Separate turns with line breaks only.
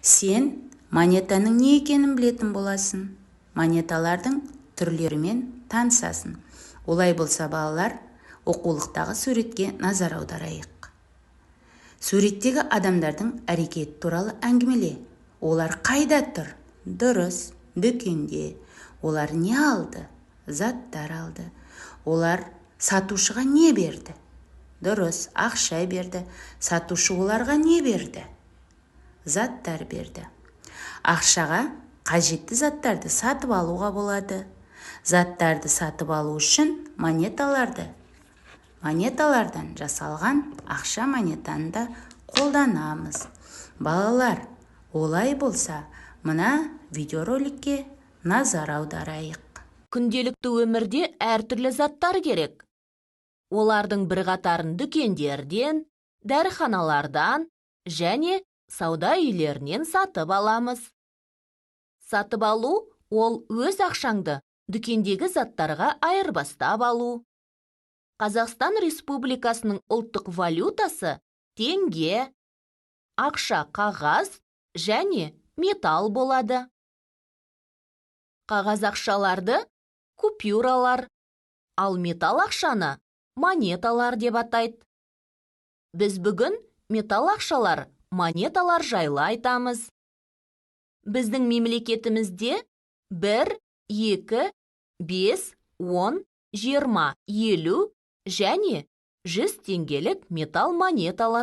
Сен монетаның не екенін білетін боласың, монеталардың түрлерімен танысасың. Олай болса, балалар, оқулықтағы суретке назар аударайық. Суреттегі адамдардың әрекеті туралы әңгімеле. Олар қайда тұр? Дұрыс, дүкенде. Олар не алды? Заттар алды. Олар сатушыға не берді? Дұрыс, ақша берді. Сатушы оларға не берді? Заттар берді. Ақшаға қажетті заттарды сатып алуға болады. Заттарды сатып алу үшін монеталардан жасалған ақша монетаны да қолданамыз. Балалар, олай болса, мына видеороликке назар аударайық.
Күнделікті өмірде әртүрлі заттар керек. Олардың бірқатарын дүкендерден, дәріханалардан және сауда үйлерінен сатып аламыз. Сатып алу – ол өз ақшаңды дүкендегі заттарға айырбастап алу. Қазақстан Республикасының ұлттық валютасы – теңге. Ақша қағаз және металл болады. Қағаз ақшаларды купюралар, ал металл ақшаны монеталар деп атайды. Біз бүгін металл ақшалар, монеталар жайлы айтамыз. Біздің мемлекетімізде 1, 2, 5, 10, 20, 50 және 100 теңгелік металл монеталар.